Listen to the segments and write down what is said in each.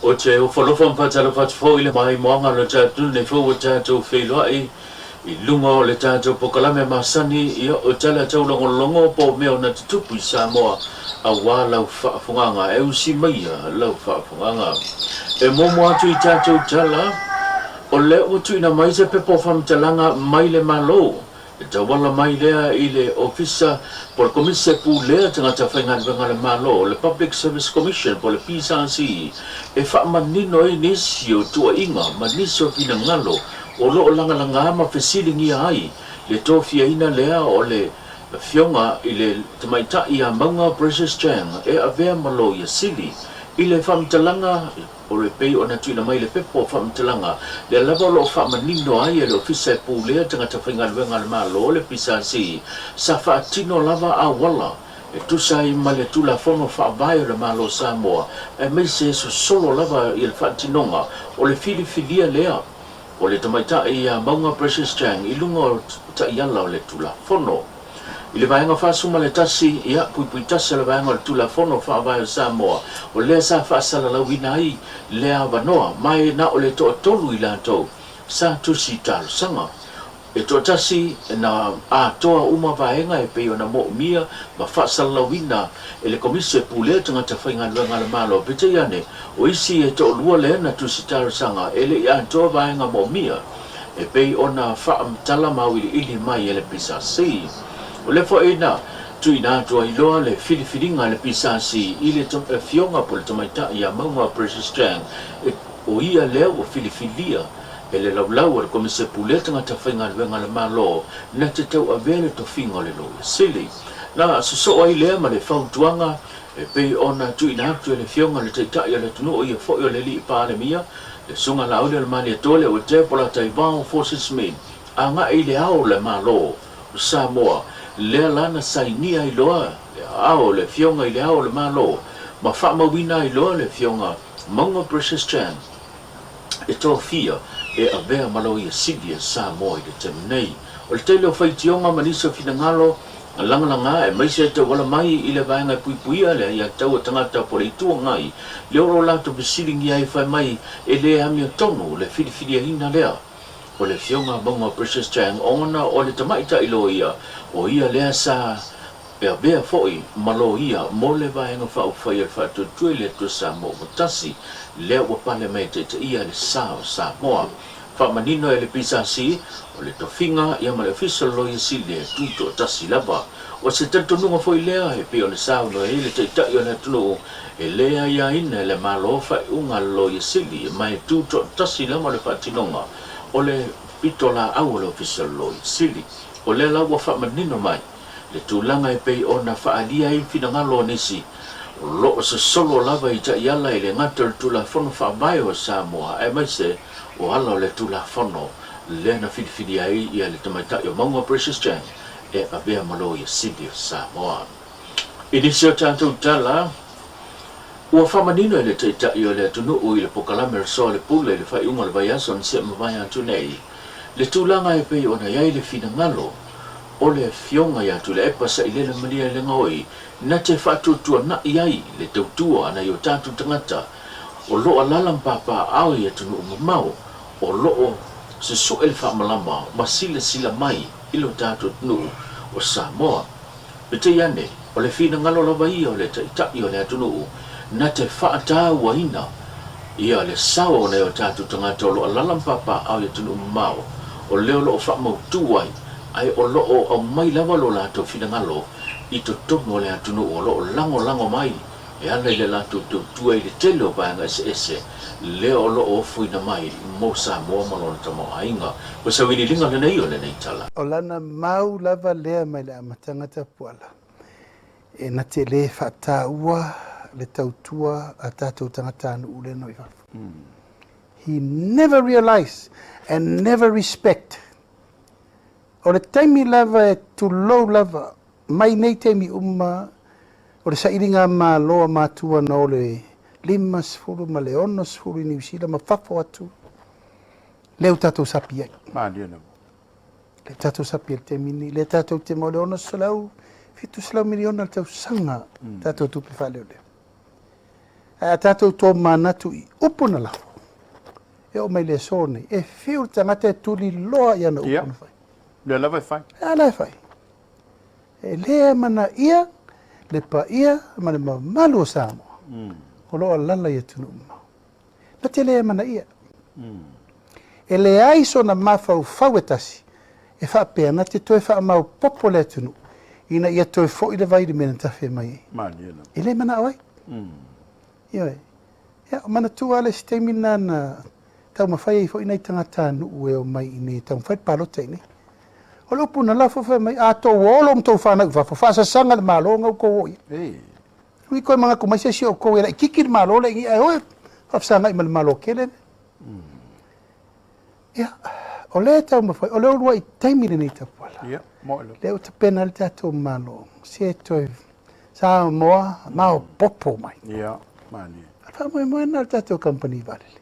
Ou te ofo alofa ma faatalofa atu foi i le maimoaga o le tatou nei fou ua tatou feiloai i luga o le tatou polokalame masani, ia o tala taulogologo po o mea ona tutupu i Samoa aua lau faafofogaaga e usi maia lau faafofogaaga. E muamua atu i tatou tala, o lea ua tuuina mai se pepa o faamatalaga mai le Malo E tauala mai lea i le Ofisa po o le Komisi e Pulea Tagata Faigaluega a le Malo, le Public Service Commission po o le PSC, e faamanino ai nisi o tuuaiga ma nisi o finagalo o lo o lagalagā ma fesiligia ai le tofiaina lea o le Afioga i le Tamaitai ia Mauga Precious Chang e avea ma Loia Sili i le faamatalaga O le pei ona tuuina mai le pepa o faamatalaga, lea lava o lo o faamanino ai e le Ofisa e Pulea Tagata Faigaluega a le Malo, le PSC, sa faatino lava auala e tusa ai ma le Tulafono Faavae o le Malo o Samoa, aemaise e sosolo lava i le faatinoga o le filifilia lea o le tamaitai ia Mauga Precious Chang i luga o taiala o le Tulafono. I le Vaega 41, ia, puipui tasi o le Vaega o le Tulafono Faavae o Samoa, o lea sa faasalalauina ai le avanoa, ma e na o le toatolu i latou sa tusi talosaga. E toatasi na atoa uma vaega e pei ona moomia ma faasalalauina e le Komisi e Pulea Tagata Faigaluega a le Malo, peitai ane, o isi e toalua lea na tusi talosaga e le i atoa vaega moomia. e pei ona faamatala ma auiliili mai e le PSC. O lea foi na tuuina atu ai loa le filifiliga a le PSC i le Afioga po o le Tamaitai ia Mauga Precious Chang, o ia lea ua filifilia e le laulau a le Komisi e Pulea Tagata Faigaluega a le Malo na te tauavea le tofiga o le Loia Sili. Na sosoo ai lea ma le fautuaga e pei ona tuuina atu e le Afioga i le Taitai o le atunuu, o ia foi o le Alii Palemia, le Susuga Laauli o le Malietoa, le Uetepo Lataivao Forces Smith, agai i le ao o le Malo o Samoa, lea la na sainia ai loa le aao o le Afioga i le Ao o le Malo ma faamauina ai loa le Afioga Mauga Precious Chan e tofia e avea ma Loia Sili a Samoa i le taimi nei. O le tele o faitioga ma nisi o finagalo Lagalaga aemaise e tauala mai i le vaega e puipuia le aiatatau a tagata po o le Itu Agai, le o lo latou fesiligia ai fai mai e le amiotonu le filifiliaina lea o le Afioga Mauga Precious Chang ona o le tamaitai loia o ia lea sa e avea foi ma loia mo le Vaega Faaupufai o le Faatuatua i le Atua Samoa ua tasi lea ua pale mai e taitaia le sa o Samoa. Faamanino e le PSC, o le tofiga ia ma le Ofisa o le Loia Sili e tutoatasi lava. O se talitonuga foi lea e pei ona saunoa ai le Taitai o le atunuu, e le aiaina e le Malo faaiuga a le Loia Sili ma e tutoatasi lava le faatinoga o le pitolaau a le Ofisa o le Loia Sili. O lea la ua faamanino mai le tulaga e pei ona faaalia ai finagalo o nisi o lo o sosolo lava i taiala i le gata o le Tulafono Faavae o Samoa aemaise o ala o le Tulafono lea na filifilia ai ia le tamaitai o Mauga Precious Chang e avea ma Loia Sili o Samoa. I nisi o tatou tala, ua faamanino e le Taitai o le atunuu i le Pokalame o le Soa o le Pule i le faaiuga o le vaiaso na sea mavae atu nei, le tulaga e pei ona i ai le finagalo o le Afioga ia Tuilaepa Sailele Malielegaoi na te faatuatuanai ai le tautua a nai o tatou tagata o lo o alaala ma papaaao i atunuu mamao o lo o susue le faamalama ma silasila mai i lo tatou atunuu o Samoa. Peitai ane, o le finagalo lava ia o le Taitai o le atunuu na te faatauaina ia le sao o nai o tatou tagata o lo o alaala ma papaaao i atunuu mamao, o lea o lo o faamautu ai, ae o lo o aumai lava lo latou finagalo i totonu o le atunuu o lo o lagolago mai e ala i le latou tautua i le tele o vaega eseese lea o lo o ofoina mai mo Samoa ma lona tamaoaiga. O se auiliiliga lenei o lenei tala. O lana mau lava lea mai le amataga tapuala, e na te le faataua le tautua a tatou tagatanuu lea nō i fafo. He never realize and never respect. O le taimi lava e tulou lava mai nei taimi uma o le sailiga Malo a matua na o le 50 ma le 60 i Niu Sila ma fafo atu, lea ua tatou sapi ai. Malie lava. Lea tatou sapi ai le taimi nei, lea tatou te maua le 600, 700 miliona le tausaga tatou tupe faaleoleo. Ae a tatou tomanatu i upu na lafo, e oo mai i le aso nei, e fiu le tagata e tuliloa i ana upu na fai. Lea lava e fai. E ala e fai. E le amanaia le paia ma le mamalu o Samoa o lo o alala i atunuu mamao. Na te le amanaia. E leai sona mafaufau e tasi e faapea na te toe faamaopopo le atunuu ina ia toe foi le vai i le mea na tafe mai ai. Malie lava. E le manao ai. Ioe. Ia, manatua le isi taimi lena na taumafai ai foi nai tagatanuu e omai i inei e taumafai le palota i inei. O le upu na lafo fai mai, a tou o lo ma tou fanau i fafo, faasasaga le Malo na outou o i ai. Ui koe manatu mai se isi o outou e laitiiti le Malo le i ae o e faafesagai ma le Malo tele lea. Ia, o lea e taumafai, o le uluai taimi lenei Tapuala. Ia, moe lava. Lea ua tapena le tatou Malo, se toe Samoa maopoopo mai. Ia, malie. O le faamoemoe lena o le tatou kamupani vaalele.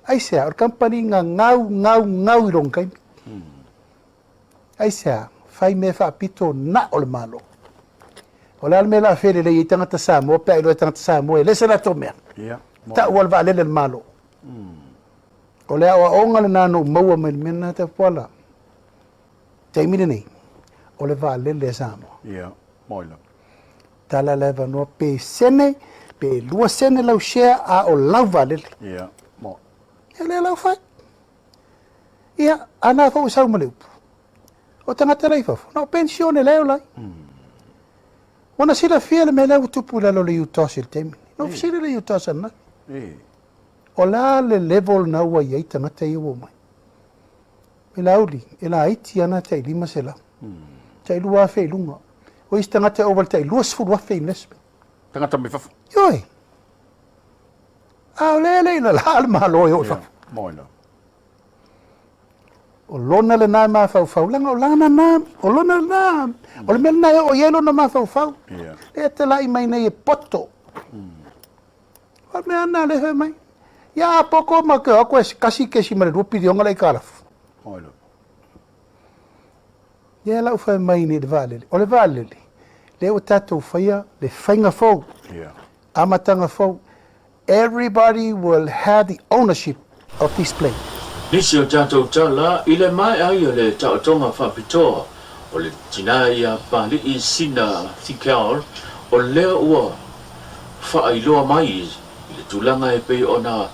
Aisea, o le kamupani na gau, gau, gau i lona taimi. Aisea, fai mea faapito na o le Malo. O le a le mea o le a felelei ai tagata Samoa pe a iloa e tagata Samoa e le se latou mea. Ia, moe. Taua le vaalele a le Malo. O le aoaoga lena na ou maua mai le mea lena Tapuala. Taimi lenei, o le vaalele a Samoa. Ia, moe lava. Tala le avanoa pe sene, pe 2 sene lau share a o lau vaalele. Ia, moe. Ia lea lau fai. Ia, a na foi sau ma le upu. O tagata la i fafo, na o pensione lea o lai. Ua na silafia le mea lea ua tupu i lalo o le UTOS i le taimi. Na ou fesili le UTOS ananafi. O le a le level na ua i ai tagata ia ua omai? E Laauli, e laiti lava na tai 500. Tai 2,000 i luga. O isi tagata e ova i le tai 20,000 investment. Tagata mai fafo. Ioe. A o lea e le i lalā le Malo e oo i fafo. Moe lava. O lona lena mafaufau, leaga o lana na, o lona lena, o le mea lena e oo i ai lona mafaufau. Lea e talai mai nei e poto. O le mea lena lea e fai mai. Ia a poto ma te o atu e 1.2 piliona le aitalafu. Moe lava. Ia lau fai mai nei i le vaalele. O le vaalele, lea ua tatou faia le faiga fou. Amataga fou. Everybody will have the ownership of this plane. Nisi o tatou tala i le maea ai o le taotoga faapitoa o le tina ia Papali'i Sina Thickell o lea ua faailoa mai i le tulaga e pei ona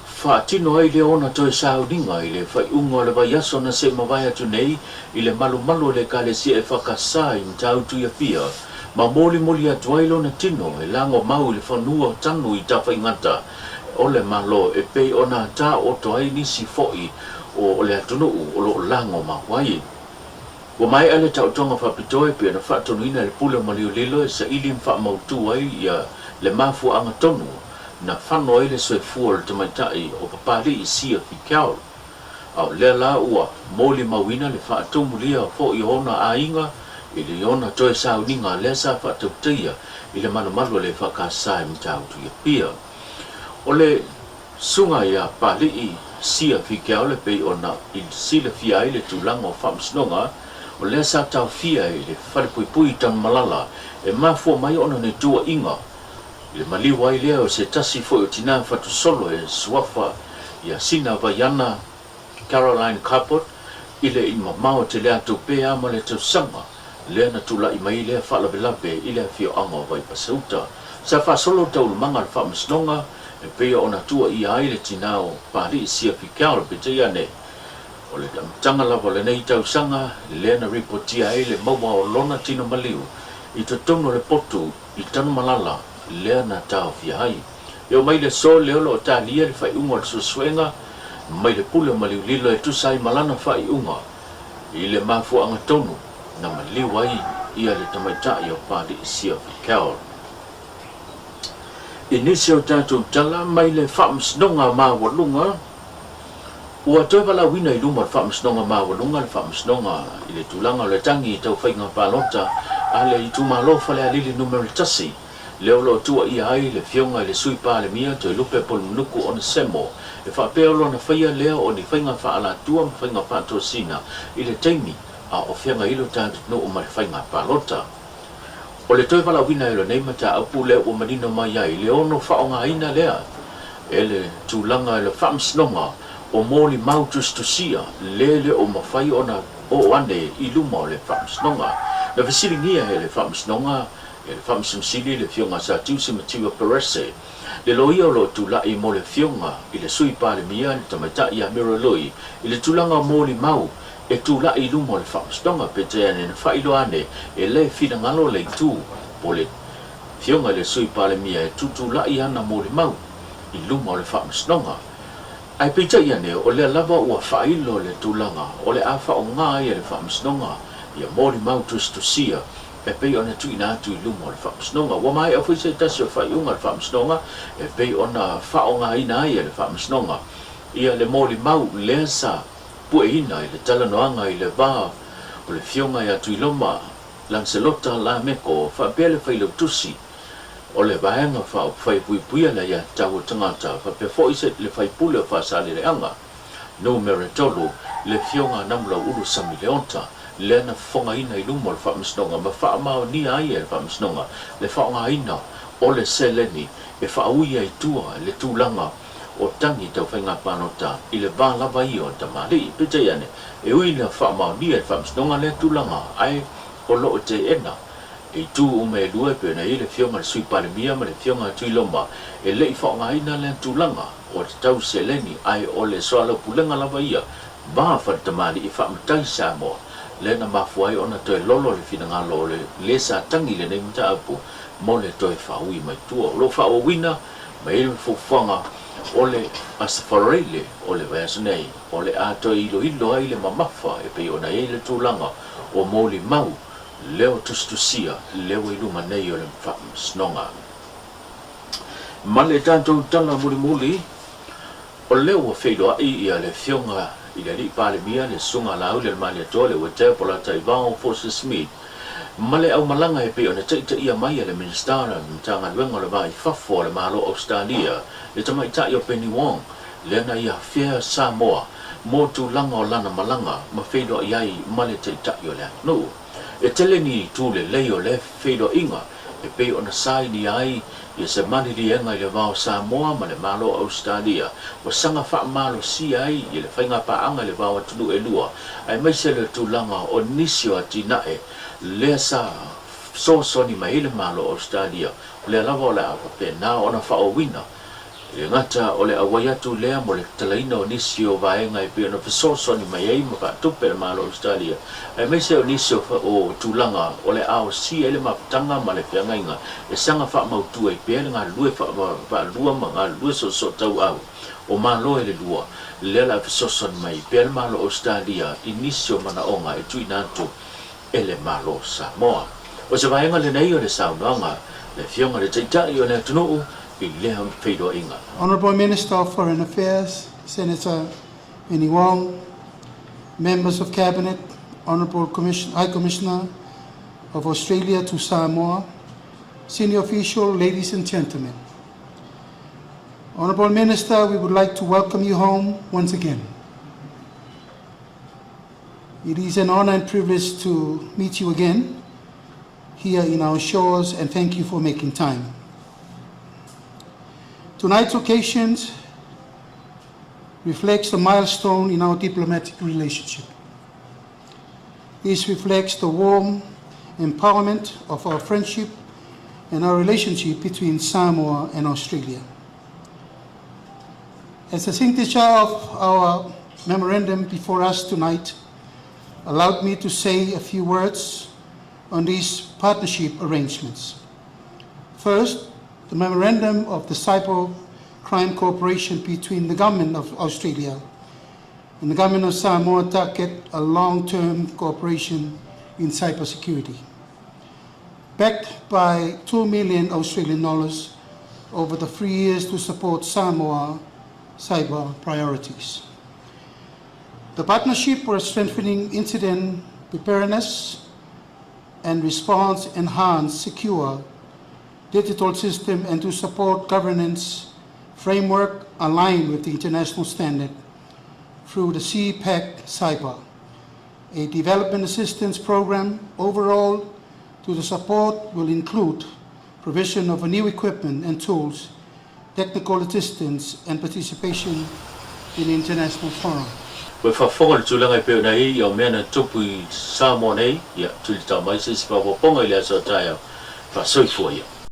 faatino ai le ona toe sauniga i le faaiuga o le vaiaso na se mavae atu nei i le malumalu o le Ekalesia EFKS i Matautu i Apia ma molimoli atu ai lona tino e lagomau i le fanua tanu i Tafaigata o le Malo e pei ona taoto ai nisi foi o le atunuu o lo o lagomau ai. Ua maea le taotoga faapitoa e pei ona faatonuina e le Pule o Maliulilo e saili ma faamautu ai ia le mafuaaga tonu na fano ai le soifua o le tamaitai o Papali'i Sia Fikel. A o lea la ua molimauina le faatumulia foi o ona aiga i le ona toe sauniga lea sa faatautaia i le malumalu o le EFKS i Matautu i Apia. O le susuga ia Papali'i Sia Fikel e pei ona i silafia ai le tulaga o faamasinoga o lea sa taofia i le falepuipui i Tanumalala e mafua mai ona ni tuuaiga i le maliu ai lea o se tasi foi o tinā fatusolo e suafa ia Sina Vaiana Caroline Carport i le i mamao tele atu pea ma le tausaga lea na tulai mai lea faalavelave i le afioaga o Vaipaseuta. Sa faasolo taualumaga a le faamasinoga e pei ona tuuaia ai le tinā o Papali'i Sia Fikel peitai ane o le amataga lava o lenei tausaga lea na ripotia ai le maua o lona tino maliu i totonu o le potu i Tanumalala lea na taofia ai. E oo mai le aso lea o lo o talia le faaiuga o le suesuega mai le Pule o Maliulilo e tusa ai ma lana faaiuga i le mafuaaga tonu na maliu ai ia le tamaitai o Papali'i Sia Fikel. I nisi o tatou tala mai le Faamasinoga Maualuga, ua toe valaauina i luma o le Faamasinoga Maualuga le Faamasinoga i le tulaga o le tagi tau faiga palota a le itumalo Falealili Numera 1, lea o lo o tuuaia ai le Afioga i le Sui Palemia Toelupe Polemunuku Onesemo e faapea o lona faia lea o ni faiga faaalatua ma faiga faatosina i le taimi a o feagai lo tatou atunuu ma le faiga palota. O le toe valaauina ai o lenei mataupu lea ua manino mai ai le ono faaaogaina lea e le tulaga i le Faamasinoga o molimau tusitusia le le o mafai ona oo ane i luma o le Faamasinoga. Na fesiligia e le Faamasinoga e le Faamasino Sili le Afioga Sir Tiusi Matiu Perese, le loia o lo o tulai mo le Afioga i le Sui Palemia le Tamaitai ia Mira Lui i le tulaga o molimau e tulai i luma o le Faamasinoga peitai ane na faailoa ane e le finagalo le itu po le Afioga i le Sui Palemia e tutulai ana molimau i luma o le Faamasinoga. Ae peitai ane o lea lava ua faailo le tulaga o le a faaaoga ai e le Faamasinoga ia molimau tusitusia e pei ona tuuina atu i luma o le Faamasinoga. Ua maea foi se tasi o faaiuga a le Faamasinoga e pei ona faaaogaina ai e le Faamasinoga ia le molimau lea sa pueina i le talanoaga i le va o le Afioga ia Tuiloma Lancelota Lameko faapea le Failautusi o le Vaega Faaupufai e Puipuia le Aiatatau a Tagata faapea foi le Faipule o Faasaleleaga Numera 3, le Afioga a Namulau'ulu Sami Leota, lea na fofogaina i luma o le Faamasinoga ma faamaonia ai e le Faamasinoga le faaaogaina o le seleni e faaui ai i tua le tulaga o tagi tau faiga palota i le va lava ia o tamalii. Peitai ane, e ui ina faamaonia e le Faamasinoga lea tulaga, ae o lo o teena e itu uma e lua e pei ona i ai le Afioga i le Sui Palemia ma le Afioga a Tuiloma e le i faaaogaina lea tulaga o le tau seleni ae o le soalaupulega lava ia va faletamalii faamatai Samoa lea na mafua ai ona toe lolo le finagalo o le le sa tagi i lenei mataupu mo le toe faaui mai tua. O lo o faaauauina mai ai le fuafuaga o le Aso Faraile o le vaiaso nei o le a toe iloilo ai le mamafa e pei ona i ai le tulaga o molimau leo tusitusia lea ua i luma nei o le Faamasinoga. Ma le tatou tala mulimuli, o lea ua feiloai ia le Afioga i le Alii Palemia, le Susuga a Laauli o le Malietoa, le Uetea Polataivao Fosi Smith, ma le aumalaga e pei ona taitaia mai e le Minisita o le Matagaluega o le Va i Fafo a le Malo o Ausetalia, le Tamaitai o Penny Wong, lea na ia afea Samoa mo tulaga o lana malaga ma feiloai ai ma le Taitai o le atunuu. E tele ni itu lelei o lea feiloaiga e pei ona sainia ai ia se maliliega i le va o Samoa ma le Malo o Ausetalia ua saga faamalosia ai i le faigapaaga i le va o atunuu e lua aemaise le tulaga o nisi o atinae lea sa fesoasoani mai ai le Malo o Ausetalia o lea lava o le a faapena ona faaauauina. E le gata o le auai atu lea mo le tatalaina o nisi o vaega e pei ona fesoasoani mai ai ma faatupe le Malo o Ausetalia, aemaise o nisi o tulaga o le a osia ai le mafutaga ma le feagaiga e saga faamautu ai pea le galulue faalua ma galulue soosootauau o Malo e le lua, lea o le a fesoasoani mai ai pea le Malo o Ausetalia i nisi o manaoga e tuuina atu e le Malo o Samoa. O se vaega lenei o le saunoaga a le Afioga i le Taitai o le atunuu i lea feiloaiga. Honourable Minister of Foreign Affairs, Senator Penny Wong, members of Cabinet, Honourable High Commissioner of Australia to Samoa, senior official, ladies and gentlemen. Honourable Minister, we would like to welcome you home once again. It is an honor and privilege to meet you again here in our shores, and thank you for making time. Tonight's occasion reflects a milestone in our diplomatic relationship. This reflects the warm empowerment of our friendship and our relationship between Samoa and Australia. As the signature of our memorandum before us tonight allowed me to say a few words on these partnership arrangements. First, the memorandum of the Cyber Crime Cooperation between the Government of Australia and the Government of Samoa target a long-term cooperation in cybersecurity. Backed by 2 million Australian dollars over the 3 years to support Samoa cyber priorities. The partnership for strengthening incident preparedness and response, enhance secure digital system, and to support governance framework aligned with the international standard through the CPAC Cyber, a development assistance program. Overall, to the support will include provision of new equipment and tools, technical assistance and participation in international forum. Ua faafofoga le tulaga e pei ona i ai o mea na tupu i Samoa nei, ia, tulitao mai se isi faaopoopoga i le aso a taeao. Faasoifua ia.